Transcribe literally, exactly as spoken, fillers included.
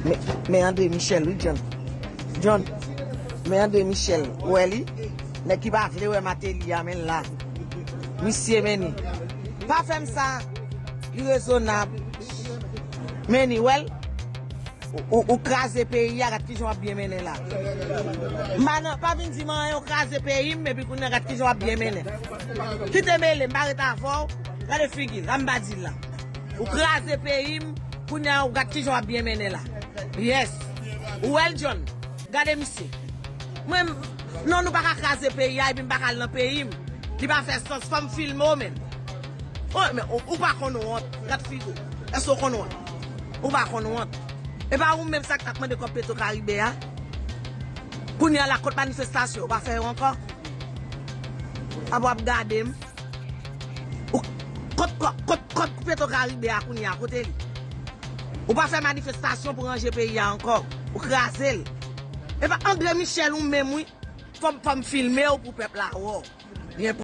Men, men André Michel, wi, John. John, men André Michel, ou wè li? Nèg ki pa vle wè Martelly a, men l la. Misye, men li. Pa fè m sa. Li rezonab. Men li, wè l? Ou, ou, ou kraze peyi a, gad kijan w ap byen mennen la. M pa nan, pa vin di m anyen, ou kraze peyi m, epi kounye a gad kijan w ap byen mennen. Kite mele, m pa ret avè w. Gade figi l, la m pa di l la. Ou kraze peyi m, kounye a ou gad kijan w ap byen mennen la. Yes. Ou wè l, John? Gade misye. Mwen, non, nou pa ka kraze peyi a, epi m pa ka al nan peyi m. Li pa fè sans, fò m filme w, men. Oh, men ou, ou pa konn wont. Gad figi w. Èske w konn wont? Ou pa konn wont. E pa ou menm sa k t ap mande kòb Petro Caribe a? Kounye a la, kot manifestasyon, ou pa fè yo ankò? Apa w ap gade m? Ou, kot, kot, kot, kot Petro Caribe a kounye a, kote li? Ou pa fè manifestasyon pou ranje peyi a ankò. Ou kraze l. E pa André Michel ou menm, wi. Fò m, fò m filme w pou pèp la wè w. Byen